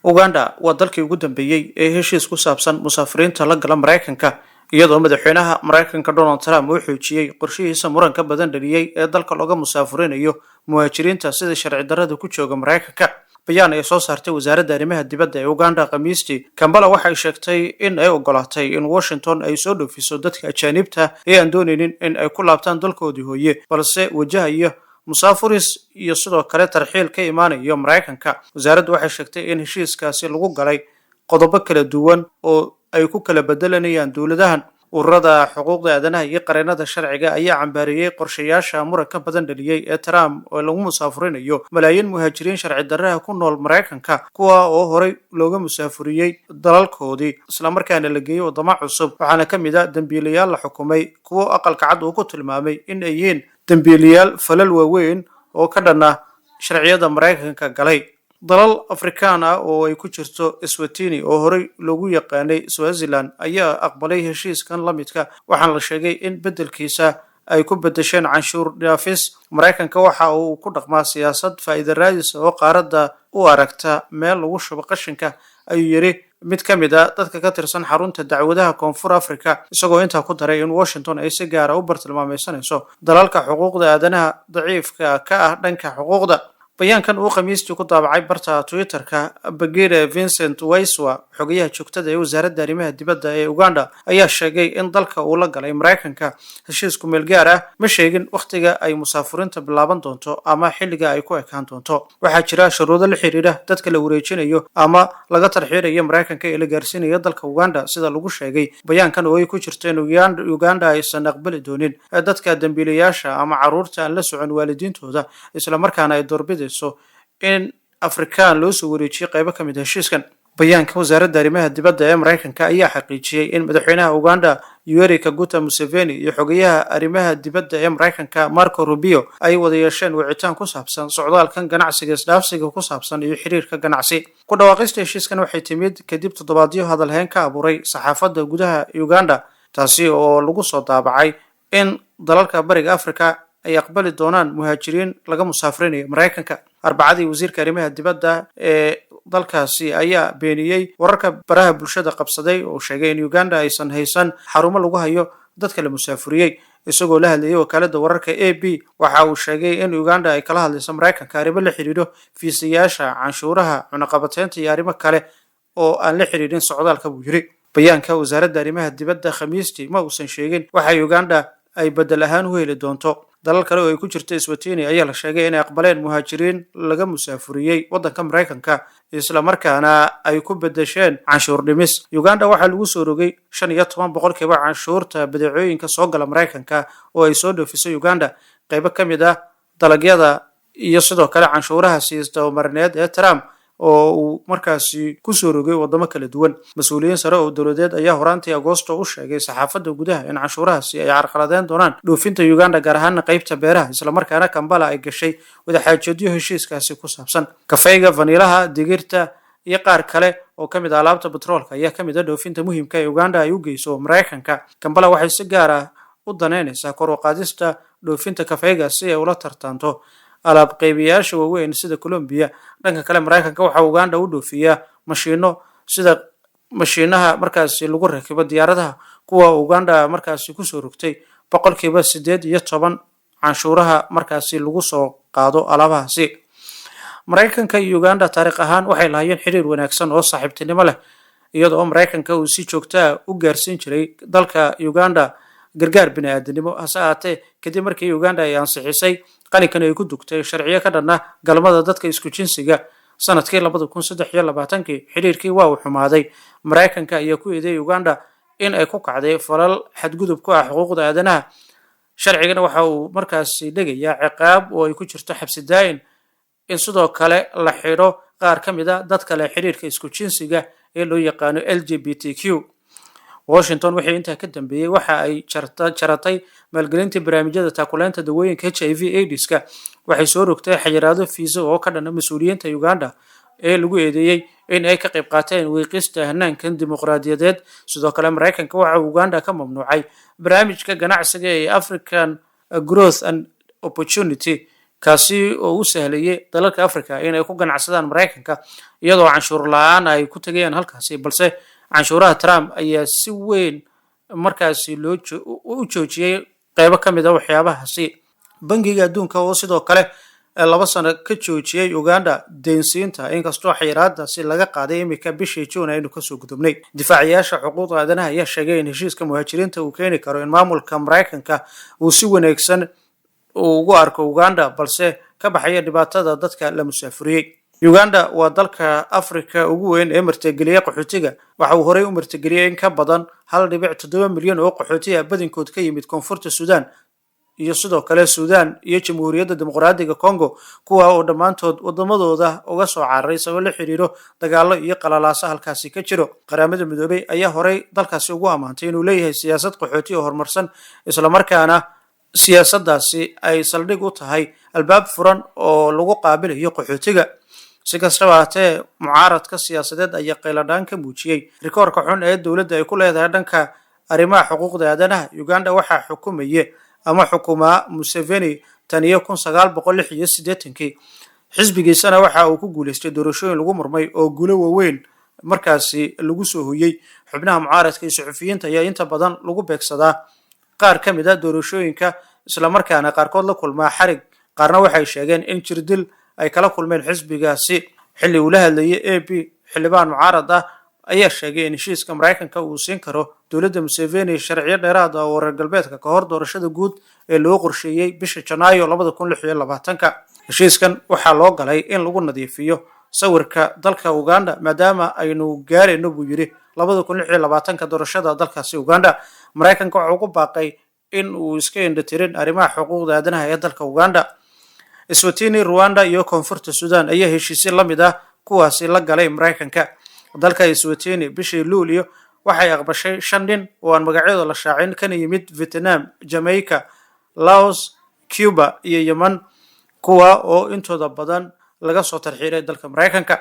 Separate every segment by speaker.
Speaker 1: Uganda waa dalkii ugu dambeeyey ee heshiis ku saabsan musaafiriinta la gala Maraykanka, iyadoo madaxweynaha Maraykanka Donald Trump uu xoojiyey qorshihiisa muranka badan dhaliyey ee dalka looga musaafurinayo muhaajiriinta sida sharci darrada ku jooga Maraykanka. Bayaan ay soo saartay wasaaradda arrimaha dibadda ee Uganda Khamiistii, Kambala waxay sheegtay in ay ogolaatay in Washington ay soo dhoofiso dadka ajaanibta ee aan doonaynin in ay ku laabtaan dalkoodii hooye, balse wajahaya musaafuris iyo sidoo kale tarxiil ka imaanayo Maraykanka. Wasaaraddu waxay sheegtay in heshiiskaasi lagu galay qodobo kala duwan oo ay ku kala bedelanayaan dowladahan. Ururada xuquuqda aadanaha iyo qareenada sharciga ayaa cambaareeyey qorshayaasha muranka badan dhaliyey ee Trump oo lagu musaafurinayo malaayiin muhaajiriin sharci darraha ku nool Maraykanka, kuwa oo horey looga musaafuriyey dalalkoodii islamarkaana la geeyey waddamo cusub. Waxaana ka mid a dembiilayaal la xukumay, kuwo Aqalka Cad uu ku tilmaamay in ay yihiin dembiilayaal falal waaweyn oo ka dhan ah sharciyada Maraykanka galay. Dalal Afrikaan ah oo ay ku jirto Eswatini, oo horey loogu yaqaanay Swaziland, ayaa aqbalay heshiiskan la midka, waxaana la sheegay in beddelkiisa ay ku bedesheen canshuur dhaafis. Maraykanka waxa uu ku dhaqmaa siyaasad faa'iida raadis oo qaaradda u aragta meel lagu shubo qashinka, ayuu yidhi mid ka mid a dadka ka tirsan xarunta dacwadaha Koonfur Africa, isagoo intaa ku daray in Washington ay si gaara u bartilmaameysanayso dalalka xuquuqda aadanaha daciifka ka ah dhanka xuquuqda. Bayaankan uu Khamiistii ku daabacay barta Twitter-ka Bagire Vincent Waiswa, xogayaha joogtada ee wasaaradda arrimaha dibadda ee Uganda, ayaa sheegay in dalka uu la galay Maraykanka heshiis ku meel gaar ah. Ma sheegin wakhtiga ay musaafuriinta bilaaban doonto ama xilliga ay ku ekaan doonto. Waxaa jira shuruudo la xiriira dadka la wareejinayo ama laga tarxiirayo Maraykanka ee la gaarsiinayo dalka Uganda, sida lagu sheegay bayaankan, oo ay ku jirto in Uganda aysan aqbali doonin dadka dambiilayaasha ama carruurta aan la socon waalidiintooda, islamarkaana ay doorbidayso in Afrikaan loo soo wareejiyay qaybo ka mid heshiiskan. Bayaanka wasaaradda arrimaha dibadda ee Maraykanka ayaa xaqiijiyey in madaxweynaha Uganda Yoweri Kaguta Museveni iyo xogayaha arrimaha dibadda ee Maraykanka Marco Rubio ay wada yeesheen wicitaan ku saabsan socdaalkan ganacsiga, isdhaafsiga ku saabsan iyo xiriirka ganacsi. Ku dhawaaqista heshiiskan waxay timid kadib toddobaadyo hadalhayn ka abuuray saxaafadda gudaha Uganda, taasi oo lagu soo daabacay in dalalka Bariga Africa ay aqbali doonaan muhaajiriin laga musaafrinayo Maraykanka. Arbacadii, wasiirka arrimaha dibadda ee dalkaasi ayaa beeniyey wararka baraha bulshada qabsaday oo sheegay in Uganda aysan haysan xarumo lagu hayo dadka la musaafuriyey. Isagoo la hadlayay wakaaladda wararka AP, waxa uu sheegay in Uganda ay kala hadlayso Maraykanka arrimo la xiriiro fiisayaasha, canshuuraha, cunaqabateynta iyo arrimo kale oo aan la xiriirin socdaalka, buu yiri. Bayaanka wasaaradda arrimaha dibadda Khamiistii ma uusan sheegin waxa Uganda ay bedel ahaan u heli doonto. Dalal kale oo ay ku jirto Eswatini ayaa la sheegay inay aqbaleen muhaajiriin laga musaafuriyey waddanka Maraykanka, islamarkaana ay ku bedesheen canshuur dhimis. Uganda waxaa lagu soo rogay 15% canshuurta badeecooyinka soo gala Maraykanka oo ay soo dhoofiso Uganda, qaybo ka mid ah dalagyada iyo sidoo kale canshuuraha siisdabamarineed ee Trump oo uu markaasi kusoo rogay wadamo kala duwan. Mas-uuliyiin sare oo dowladeed ayaa horaantii Agoosto u sheegay saxaafadda gudaha in canshuurahaasi ay carqaladeyn doonaan dhoofinta Uganda, gaar ahaana qeybta beeraha, islamarkaana Kambala ay gashay wadaxaajoodyo heshiiskaasi ku saabsan. Kafayga, vaniilaha, digirta iyo qaar kale oo ka mid ah alaabta batroolka ayaa ka mid ah dhoofinta muhiimka ee Uganda ay u geyso Maraykanka. Kambala waxay si gaar ah u daneynaysaa kor u qaadista dhoofinta kafayga si ay ula tartanto alaab qaybiyaasha waaweyn sida Colombia. Dhanka kale, Maraykanka waxaa Uganda u dhoofiyaa mashiino, sida mashiinaha markaasi lagu rakibo diyaaradaha, kuwa Uganda markaasi kusoo rogtay 18% canshuuraha markaasi lagu soo qaado alaabahaasi. Maraykanka iyo Uganda taariikh ahaan waxay lahaayeen xiriir wanaagsan oo saaxiibtinimo leh, iyadoo Maraykanka uu si joogtaa u gaarsiin jiray dalka Uganda gargaar bini-aadanimo. Hase ahaatee, kadib markii Uganda ay ansixisay qalinkan ay ku dugtay sharciyo ka dhan ah galmada dadka isku jinsiga sanadkii 2023-kii, xiriirkii waa uu xumaaday. Maraykanka ayaa ku eedeeyay Uganda in ay ku kacday falal xadgudub ku ah xuquuqda aadanaha. Sharcigana waxa uu markaasi dhegayaa ciqaab oo ay ku jirto xabsi daayin, in sidoo kale la xidho qaar ka mid a dadka leh xiriirka isku jinsiga ee loo yaqaano LGBTQ. Washington wixii intaa ka dambeeyey waxa ay jaratay maalgelintii barnaamijyada taakuleynta dawooyinka HIV AIDS-ka. Waxay soo rogtay xayiraado fiisa oo ka dhana mas-uuliyiinta Uganda ee lagu eedeeyey in ay ka qayb qaateen wiiqista hanaankan dimuqraadiyadeed. Sidoo kale, Maraykanka waxa uu Uganda ka mamnuucay barnaamijka ganacsiga ee African Growth and Opportunity. kaasi oo u sahlayay dalalka Africa inay ku ganacsadaan Maraykanka iyadoo canshuur la-aan ay ku tegayaan halkaasi. Balse canshuuraha Trump ayaa si weyn markaasi loo u joojiyey qeybo ka mid a waxyaabahaasi. Bangiga Adduunka oo sidoo kale 2 sano ka joojiyey Uganda deynsiinta, inkastoo xayiraadaasi laga qaaday imika bishii Juun aynu kasoo gudubnay. Difaacayaasha xuquuqda aadanaha ayaa sheegay in heshiiska muhaajiriinta uu keeni karo in maamulka Maraykanka uu si wanaagsan ugu arko Uganda, balse ka baxaya dhibaatada dadka la musaafuriyey. Uganda waa dalka Africa ugu weyn ee martigeliya qaxootiga. Waxa uu horey u martigeliyey in ka badan 1.7 milyan oo qaxootiga, badankood ka yimid Koonfurta Suudaan iyo sidoo kale Suudaan iyo Jamhuuriyadda Dimuqraadiga Congo, kuwa oo dhammaantood wadamadooda uga soo cararay sabab la xiriiro dagaallo iyo qalalaaso halkaasi ka jiro. Qaramada Midoobay ayaa horey dalkaasi ugu ammaantay inuu leeyahay siyaasad qaxooti oo horumarsan, islamarkaana siyaasaddaasi ay saldhig u tahay albaab furan oo lagu qaabilayo qaxootiga. Si kastaba haatee, mucaaradka siyaasadeed ayaa qayladhaan ka muujiyey rikoorka xun ee dowladda ay ku leedahay dhanka arrimaha xuquuqda aadanaha. Uganda waxaa xukumaye ama xukumaa Museveni tan iyo 1986-kii, xisbigiisana waxa uu ku guuleystay doorashooyin lagu murmay oo guulo waaweyn markaasi lagu soo hoyey. Xubnaha mucaaradka iyo suxufiyiinta ayaa inta badan lagu beegsadaa qaar ka mid a doorashooyinka, islamarkaana qaarkood la kulmaa xarig, qaarna waxay sheegeen in jirdil ay kala kulmeen xisbigaasi. Xilli uu la hadlayay AP, xildhibaan mucaarad ah ayaa sheegay in heshiiska Maraykanka uu siin karo dowladda Museveni sharciyo dheeraad ah oo reer galbeedka ka hor doorashada guud ee loo qorsheeyey bisha Janaayo 2026-ka. Heshiiskan waxaa loo galay in lagu nadiifiyo sawirka dalka Uganda, maadaama aynu gaarayno, buu yidhi, 2026-ka doorashada dalkaasi Uganda. Maraykanka waxa ugu baaqay in uu iska indhatirin arrimaha xuquuqda aadanaha ee dalka Uganda. Eswatini, Ruwanda iyo Koonfurta Suudaan ayaa heshiisyo la mid ah kuwaasi la galay Maraykanka. Dalka Eswatini bishii Luulyo waxay aqbashay shan nin oo aan magacyadooda la shaacin, kana yimid Vietnam, Jamaica, Laos, Cuba iyo Yemen, kuwa oo intooda badan laga soo tarxiilay dalka Maraykanka.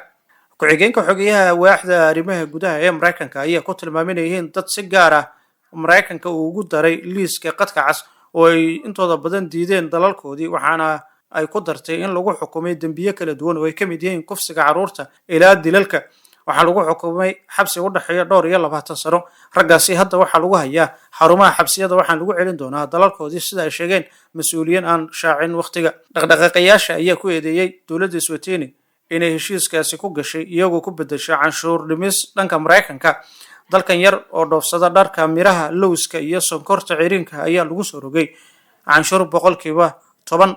Speaker 1: Ku-xigeenka xogeyaha waaxda arrimaha gudaha ee Maraykanka ayaa ku tilmaamay inay yihiin dad si gaar ah Maraykanka uu ugu daray liiska qadka cas oo ay intooda badan diideen dalalkoodii, waxaana ay ku dartay in lagu xukumay dembiyo kala duwan oo ay ka mid yihiin kufsiga carruurta ilaa dilalka. Waxaa lagu xukumay xabsi u dhexeeya dhowr iyo labaatan sano. Raggaasi hadda waxaa lagu hayaa xarumaha xabsiyada, waxaan lagu celin doonaa dalalkoodii, sida ay sheegeen mas-uuliyiin aan shaacin wakhtiga. Dhaqdhaqaaqayaasha ayaa ku eedeeyey dowladda Eswatini inay heshiiskaasi ku gashay iyagoo ku bedeshay canshuur dhimis dhanka Maraykanka. Dalkan yar oo dhoofsada dharka, miraha, lowska iyo sonkorta ciriinka ayaa lagu soo rogay canshuur 10%.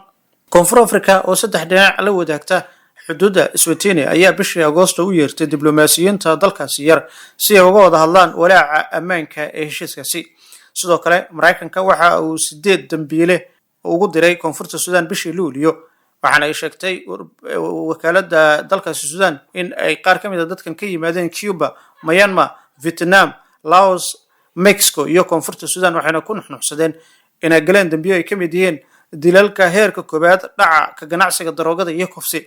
Speaker 1: Koonfur Africa oo saddex dhinac la wadaagta xuduudda Eswatini ayaa bishii Agoosto u yeertay diblomaasiyiinta dalkaasi yar si ay uga wada hadlaan walaaca ammaanka ee heshiiskaasi. Sidoo kale Maraykanka waxa uu sideed dambiile ugu diray Koonfurta Suudaan bishii Luuliyo, waxaana ay sheegtay wakaaladda dalkaasi Suudaan in ay qaar ka mid a dadkan ka yimaadeen Cuba, Myanmar, Vietnam, Laos, Mexico iyo Koonfurta Suudaan, waxayna ku nuxnuxsadeen inay galeen dambiyo ay ka mid yihiin dilalka heerka koowaad, dhaca, ka ganacsiga daroogada iyo kufsi.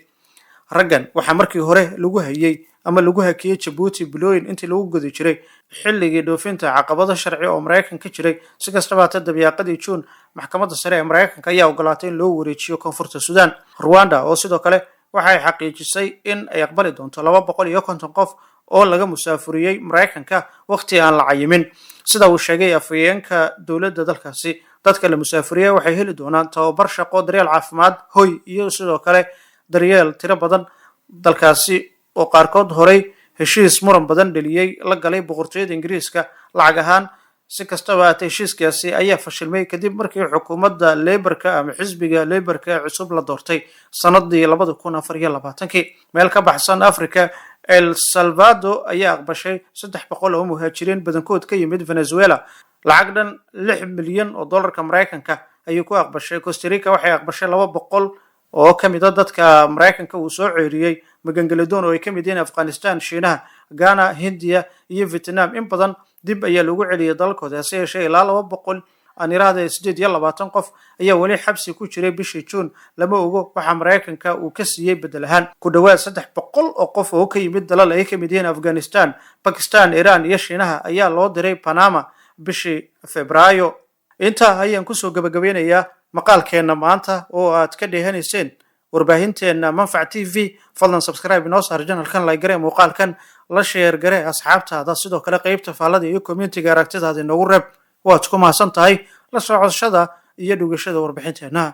Speaker 1: Raggan waxaa markii hore lagu hayay ama lagu hakiyey Jabuuti bilooyin intii lagu guda jiray xilligii dhoofinta caqabado sharci oo Maraykan ka jiray. Si kastaba haatee, dabyaaqadii Juun maxkamadda sare ee Maraykanka ayaa ogolaatay in loo wareejiyo Koonfurta Suudaan. Ruwanda oo sidoo kale waxay xaqiijisay in ay aqbali doonto 250 qof oo laga musaafuriyey Maraykanka waqti aan la cayimin, sida uu sheegay afhayeenka dowladda dalkaasi. Dadka la musaafuriyey waxay heli doonaan tababar shaqo, daryeel caafimaad, hoy iyo sidoo kale daryeel tiro badan. Dalkaasi oo qaarkood horey heshiis muran badan dheliyey la galay Boqortooyada Ingiriiska lacag ahaan. Si kastaba haatee, heshiiskaasi ayaa fashilmay kadib markii xukuumadda Leybarka ama xisbiga Leybarka ee cusub la doortay sanadii 2024-kii. Meel ka baxsan Africa, El Salvador ayaa aqbashay 300 oo muhaajiriin, badankood ka yimid Venezuela. Lacag dhan 6 milyan oo dollarka Maraykanka ayay ku aqbashay. Costa Rica waxay aqbashay 200 oo ka mid a dadka Maraykanka uu soo ceeriyey magangeladoon oo ay ka mid yihiin Afghanistan, Shiinaha, Ghana, Hindiya iyo Vietnam. In badan dib ayaa lagu celiyay dalalkooda, hase yeeshee ilaa 200, aan iraahda 28 qof ayaa weli xabsi ku jiray bishii Juun. Lama ogo waxa Maraykanka uu ka siiyey bedel ahaan. Ku dhowaad 300 oo qof oo ka yimid dalal ay ka mid yihiin Afghanistan, Bakistan, Iran iyo Shiinaha ayaa loo diray Panama bishii Febraayo. Intaa ayaan kusoo gabagabeynayaa Maqaalkeenna maanta oo aad ka dheehanayseen warbaahinteenna Manfac TV. Fadlan subscribe inoo saar channelkan, like garee muuqaalkan, la share garee asxaabtaada. Sidoo kale qeybta faallada iyo commentiga aragtidaada inoogu reeb. Waad ku mahadsan tahay la socodshada iyo dhugashada warbixinteenna.